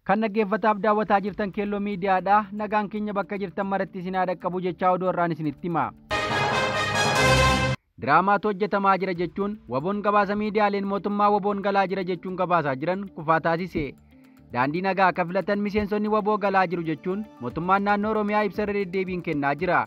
Kan dhaggeeffataaf daawwataa jirtan Keelloo Miidiyaadha. Nagaan keenya bakka jirtan maratti isin haa dhaqqabu jechaa oduu irraan isinitti hima. Diraamaatu hojjetamaa jira jechuun waboon gabaasa miidiyaaleen mootummaa waboon galaa jira jechuun gabaasaa jiran kufaa taasise. Daandii nagaa akka filatan miseensonni waboo galaa jiru jechuun mootummaan naannoo Oromiyaa ibsa irra deddeebiin kennaa jira.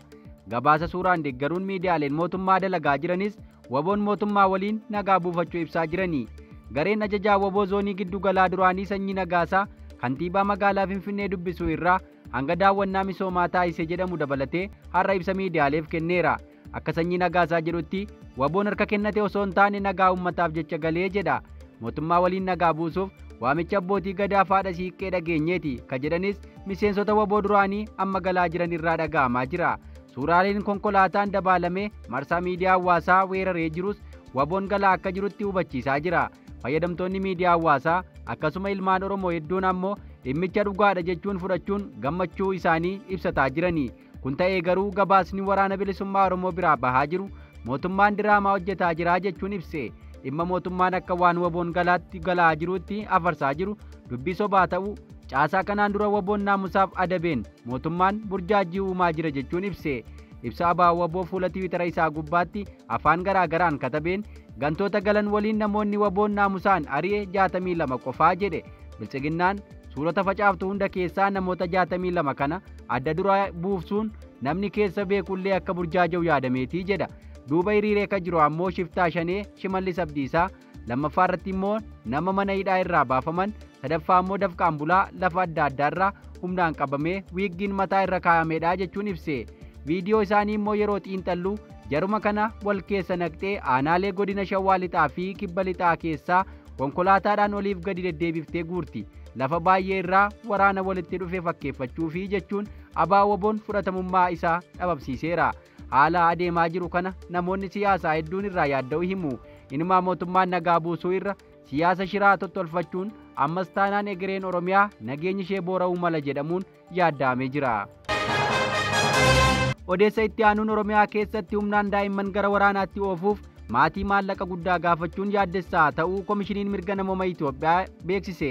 Gabaasa suuraan deeggaruun miidiyaaleen mootummaa dalagaa jiranis waboon mootummaa waliin nagaa buufachuu ibsaa jirani. Gareen ajajaa waboo zoonii giddu galaa duraanii Sanyii Nagaasaa kantiibaa magaalaa Finfinnee dubbisuu irraa hanga daawwannaa misoomaa taasise jedhamu dabalatee har'a ibsa miidiyaaleef kenneera. Akka Sanyii Nagaasaa jedhutti waboon harka kennate osoo hin taane nagaa uummataaf jecha galee jedha. Mootummaa waliin nagaa buusuuf waamicha abbootii gadaa faadha siiqqee dhageenyeeti ka jedhanis miseensota waboo duraanii amma galaa jiran irraa dhaga'amaa jira. Suuraaleen konkolaataan dabaalamee marsaa miidiyaa hawaasaa weeraree jirus waboon galaa akka jirutti hubachiisaa jira. Fayyadamtoonni miidiyaa hawaasaa akkasuma ilmaan Oromoo hedduun ammoo dhimmicha dhugaadha jechuun fudhachuun gammachuu isaanii ibsataa jirani. Kun ta'ee garuu gabaasni waraana bilisummaa Oromoo biraa bahaa jiru mootummaan diraamaa hojjetaa jira jechuun ibse. Dhimma mootummaan akka waan waboon galaatti galaa jirutti afarsaa jiru dubbii sobaa ta'uu caasaa kanaan dura waboon naamusaaf adabeen mootummaan burjaajii uumaa jira jechuun ibse. Ibsa abaa waboo fuula tiwiitara isaa gubbaatti afaan garaagaraan katabeen gantoota galan waliin namoonni waboon naamusaan ari'e 62 qofaa jedhe. Biltsiginnaan suurota facaaftu hunda keessaa namoota 62 kana adda dura buufsuun namni keessa beekullee akka burjaaja'u yaadameetii jedha. Duuba hiriiree kan jiru ammoo shiftaa shanee Shimallis Abdiisaa, lammaffaa irratti immoo nama mana hidhaa irraa baafaman, sadaffaa immoo dafqaan bulaa lafa adda addaarraa humnaan qabamee wiiggiin mataa irra kaa'amedha jechuun ibse. Viidiyoo isaanii immoo yeroo xiinxallu jaruma kana wal keessa naqxee aanaalee godina Shawaa Lixaa fi Kibba Lixaa keessaa konkolaataadhaan oliif gadi deddeebiftee guurti. Lafa baay'ee irraa waraana walitti dhufe fakkeeffachuufi jechuun abaa waboon fudhatamummaa isaa dhabamsiiseera. Haala adeemaa jiru kana namoonni siyaasaa hedduun irraa yaadda'u himu. Inumaa mootummaan nagaa buusuu irra siyaasa shiraa tottolfachuun ammas taanaan egereen Oromiyaa nageenyi ishee boora'uu mala jedhamuun yaadda'amee jira. Odeessa itti aanuun Oromiyaa keessatti humnaan daa'imman gara waraanaatti oofuuf maatii maallaqa guddaa gaafachuun yaaddessaa ta'uu Komishiniin Mirga Namoomaa Itoophiyaa beeksise.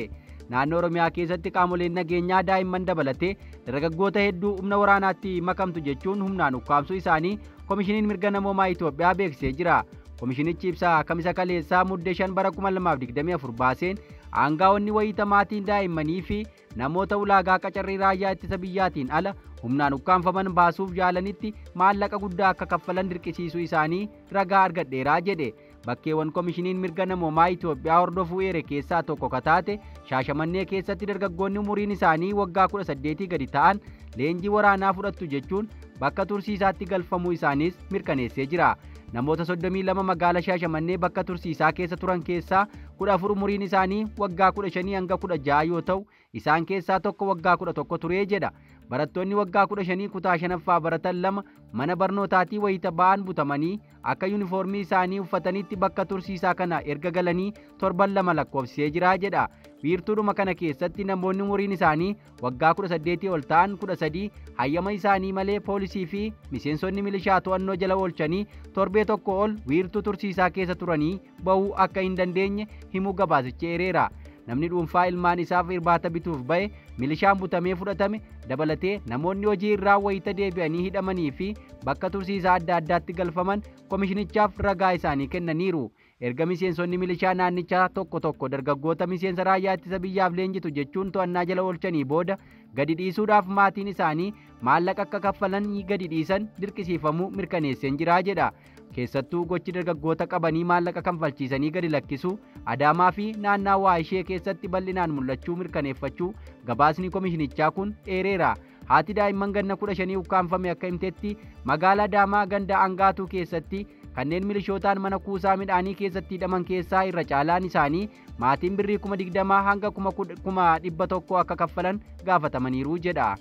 Naannoo Oromiyaa keessatti qaamoleen nageenyaa daa'imman dabalatee dargaggoota hedduu humna waraanaatti makamtu jechuun humnaan ukkaamsuu isaanii Komishiniin Mirga Namoomaa Itoophiyaa beeksisee jira. Komishinichi ibsa kamisa kaleessaa muddee 5 bara 2024 baaseen aangaa'onni wayita maatiin daa'immanii fi namoota ulaagaa qacarrii raayyaa ittisa biyyaatiin ala humnaan ukkaamfaman baasuuf yaalanitti maallaqa guddaa akka kaffalan dirqisiisuu isaanii ragaa argadheeraa jedhe. Bakkeewwan Komishiniin Mirga Namoomaa Itoophiyaa hordofuu eere keessaa tokko kataate Shaashamannee keessatti dargaggoonni umuriin isaanii waggaa 18 gadi ta'an leenjii waraanaa fudhattu jechuun bakka tursiisaatti galfamuu isaaniis mirkaneessee jira. Namoota 32 magaalaa Shaashamannee bakka tursiisaa keessa turan keessaa 14 umuriin isaanii waggaa 15 hanga 16 yoo ta'u isaan keessaa tokko waggaa 11 turee jedha. Barattoonni waggaa 15 kutaa 5ffaa baratan 2 mana barnootaatii wayita ba'an butamanii akka yuunifoormii isaanii uffatanitti bakka tursiisaa kana erga galanii torban 2 lakkoofsisee jira jedha. Wiirtuudhuma kana keessatti namoonni umuriin isaanii waggaa 18 ol ta'an 13 hayyama isaanii malee poolisii fi miseensonni milishaa to'annoo jala oolchanii torbee tokko ol wiirtuu tursiisaa keessa turanii ba'uu akka hin dandeenye himuu gabaasichi eereera. Namni dhuunfaa ilmaan isaaf irbaata bituuf ba'e milishaan butamee fudhatame dabalatee namoonni hojii irraa wayita deebi'anii hidhamanii fi bakka tursiisaa adda addaatti galfaman komishinichaaf ragaa isaanii kennaniiru. Erga miseensonni milishaa naannichaa tokko tokko dargaggoota miseensa raayyaa ittisa biyyaaf leenjitu jechuun to'annaa jala oolchanii booda gadi dhiisuudhaaf maatiin isaanii maallaqa akka kaffalan gadi dhiisan dirqisiifamuu mirkaneesseen jira jedha. Keessattuu gochi dargaggoota qabanii maallaqa kanfalchiisanii gadi lakkisuu Adaamaa fi naannawaa ishee keessatti bal'inaan mul'achuu mirkaneeffachuu gabaasni komishinichaa kun eereera. Haati daa'imman ganna 15 ukkaamfame akka himtetti magaalaa Adaamaa ganda Angaatuu keessatti kanneen milishootaan mana kuusaa midhaanii keessatti hidhaman keessaa irra caalaan isaanii maatiin birrii 20,000 hanga 100,000 akka kaffalan gaafatamaniiru jedha.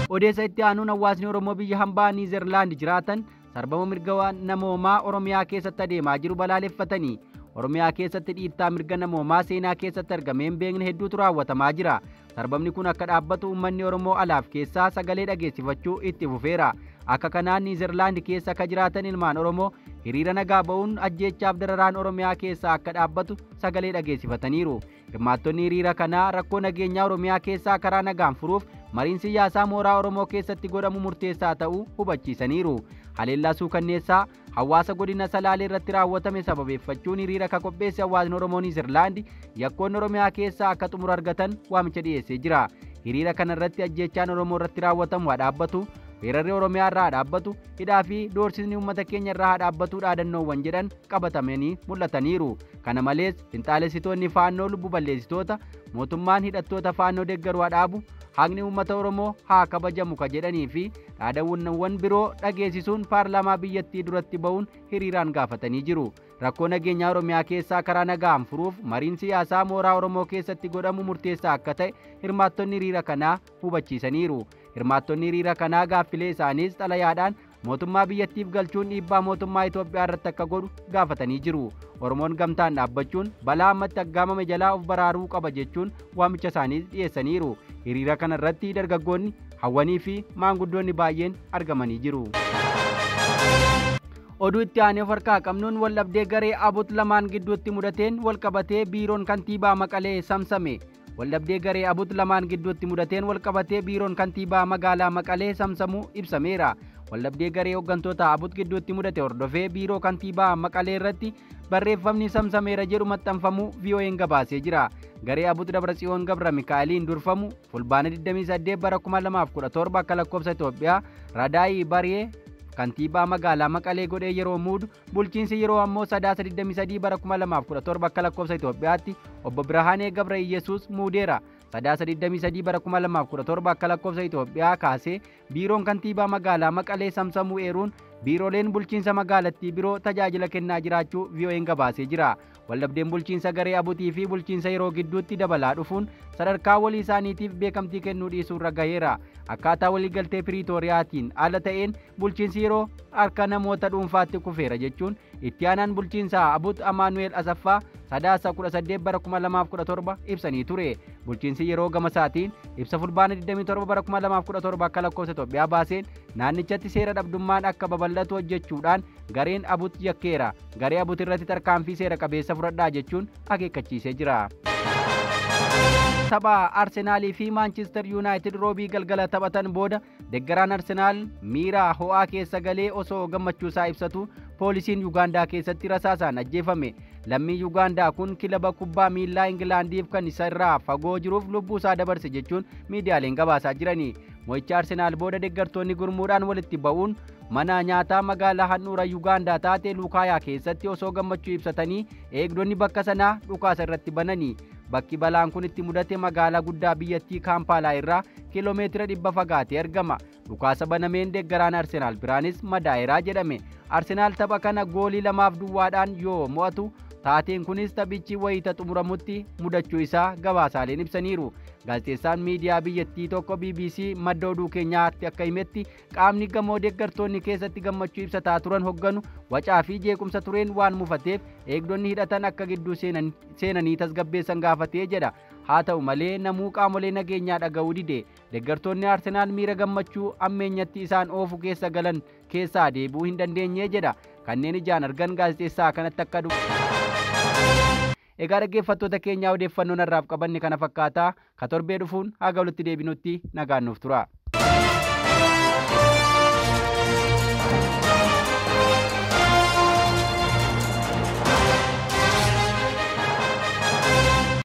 Odeessa itti aanuun hawaasni Oromoo biyya hambaa Niizerlaand jiraatan sarbama mirga namoomaa Oromiyaa keessatti adeemaa jiru balaaleffatanii. Oromiyaa keessatti dhiittaa mirga namoomaa seenaa keessatti argamee hin beekne hedduutu raawwatamaa jira. Sarbamni kun akka dhaabbatu uummanni Oromoo alaaf keessaa sagalee dhageessifachuu itti fufeera. Akka kanaan Niizerlaand keessa akka jiraatan ilmaan Oromoo hiriira nagaa ba'uun ajjeechaaf dararaan Oromiyaa keessaa akka dhaabbatu sagalee dhageessifataniiru. Hirmaattonni hiriira kanaa rakkoo nageenyaa Oromiyaa keessaa karaa nagaan furuuf mariin siyaasaa mooraa Oromoo keessatti godhamu murteessaa ta'uu hubachiisaniiru. Haleellaa suukanneessaa hawaasa godina Salaalee irratti raawwatame sababeeffachuun hiriira akka qopheesse hawaasni Oromoo Niizerlaand yakkoonni Oromiyaa keessaa akka xumura argatan waamicha dhiyeessee jira. Hiriira kana irratti ajjeechaan Oromoo irratti raawwatamu haa dhaabbatu, weerarri Oromiyaa irraa haa dhaabbatu, hidhaa fi doorsisni uummata keenya irraa haa dhaabbatu dhaadannoowwan jedhan qabatamanii mul'ataniiru. Kana malees finxaalessitoonni faannoo lubbu balleessitoota, mootummaan hidhattoota faannoo deeggaru haa dhaabu, haqni uummata Oromoo haa kabajamu ka jedhanii fi dhaadannoowwan biroo dhageessisuun paarlaamaa biyyattii duratti ba'uun hiriiraan gaafatanii jiru. Rakkoo nageenyaa Oromiyaa keessaa karaa nagaan furuuf mariin siyaasaa mooraa Oromoo keessatti godhamu murteessaa akka ta'e hirmaattonni hiriira kanaa hubachiisaniiru. Hirmaattonni hiriira kanaa gaaffilee isaaniis xalayaadhaan mootummaa biyyattiif galchuun dhiibbaa mootummaa Itoophiyaa irratti akka godhu gaafatanii jiru. Oromoon gamtaan dhaabbachuun balaa ammatti aggaamame jalaa of baraaruu qaba jechuun waamicha isaaniis dhiyeessaniiru. Hiriira kana irratti dargaggoonni, hawwanii fi maanguddoonni baay'een argamanii jiru. Oduu itti aanee of harkaa qabnuun waldhabdee garee Abut lamaan gidduutti mudateen walqabatee biiroon kantiibaa Maqalee samsame. Waldhabdee garee Abut lamaan gidduutti mudateen walqabatee biiroon kantiibaa magaalaa Maqalee samsamuu ibsameera. Waldhabdee garee hooggantoota Abut gidduutti mudate hordofee biiroo kantiibaa Maqalee irratti barreeffamni samsameera jedhu maxxanfamuu VOA'n gabaasee jira. Garee Abut Dabratsiyoon Gabra Mikaa'eliin durfamu fulbaana 28 bara 2017 akka lakkoofsa Itoophiyaa Radaayii Bariyee kantiibaa magaalaa Maqalee godhee yeroo muudu, bulchiinsi yeroo ammoo Sadaasa 23 bara 2017 akka lakkoofsa Itoophiyaatti obbo Birhaanee Gabra Iyyasuus muudeera. Sadaasa 23 bara 2017 akka lakkoofsa Itoophiyaa kaasee biiroon kantiibaa magaalaa Maqalee samsamuu eeruun biirooleen bulchiinsa magaalattii biroo tajaajila kennaa jiraachuu VOA'n gabaasee jira. Waldhabdeen bulchiinsa garee Abutii fi bulchiinsa yeroo gidduutti dabalaa dhufuun sadarkaa walii isaaniitiif beekamtii kennuu dhiisuu irra gaheera. Akkaataa waliigaltee Piriitooriyaatiin ala ta'een bulchiinsi yeroo harka namoota dhuunfaatti kufeera jechuun itti aanaan bulchiinsaa Abut Amaanu'eel Asaffaa Sadaasa 18 bara 2017 ibsanii ture. Bulchiinsi yeroo gama isaatiin ibsa fulbaana 27 bara 2017 akka lakkoofsa Itoophiyaa baaseen naannichatti seera dhabdummaan akka babal'atu hojjechuudhaan gareen Abut yakkeera. Garee Abut irratti tarkaanfii seera qabeessa fudhadhaa jechuun akeekkachiisee jira. Tapha Arsenaalii fi Maanchister Yuunaayitid roobii galgala taphatan booda deeggaraan Arsenaal miira ho'aa keessa galee osoo gammachuu isaa ibsatu poolisiin Yuugaandaa keessatti rasaasaan ajjeefame. Lammii Yuugaandaa kun kilaba kubbaa miillaa Ingilaandiif kan isa irraa fagoo jiruuf lubbuu isaa dabarse jechuun miidiyaaleen gabaasaa jirani. Mo'icha Arsenaal booda deeggartoonni gurmuudhaan walitti ba'uun mana nyaataa magaalaa handhuura Yuugaandaa taate Luukaayaa keessatti osoo gammachuu ibsatanii eegdonni bakka sanaa dhukaasa irratti banani. Bakki balaan kun itti mudate magaalaa guddaa biyyattii Kaampaalaa irraa kiiloomeetira 100 fagaatee argama. Dhukaasa banameen deeggaraan Arsenaal biraanis madaa'eeraa jedhame. Arsenaal tapha kana goolii 2-0dhaan yoo mo'atu taateen kunis taphichi wayita xumuramutti mudachuu isaa gabaasaaleen ibsaniiru. Gaazexeessaan miidiyaa biyyattii tokko BBC madda oduu keenyaatti akka himetti qaamni gamoo deeggartoonni keessatti gammachuu ibsataa turan hogganu wacaa fi jeequmsa tureen waan mufateef eegdonni hidhatan akka gidduu seenanii tasgabbeessan gaafatee jedha. Haa ta'u malee namuu qaamolee nageenyaa dhaga'uu dide. Deeggartoonni Arsenaal miira gammachuu ammeenyatti isaan oofu keessa galan keessaa deebi'uu hin dandeenye jedha. Kanneen ijaan argan gaazexeessaa kanatti akka Egaa dhaggeeffattoota keenyaa odeeffannoon har'aaf qabanne kana fakkaataa ka torbee dhufuun haga walitti deebinutti nagaan nuuf tura.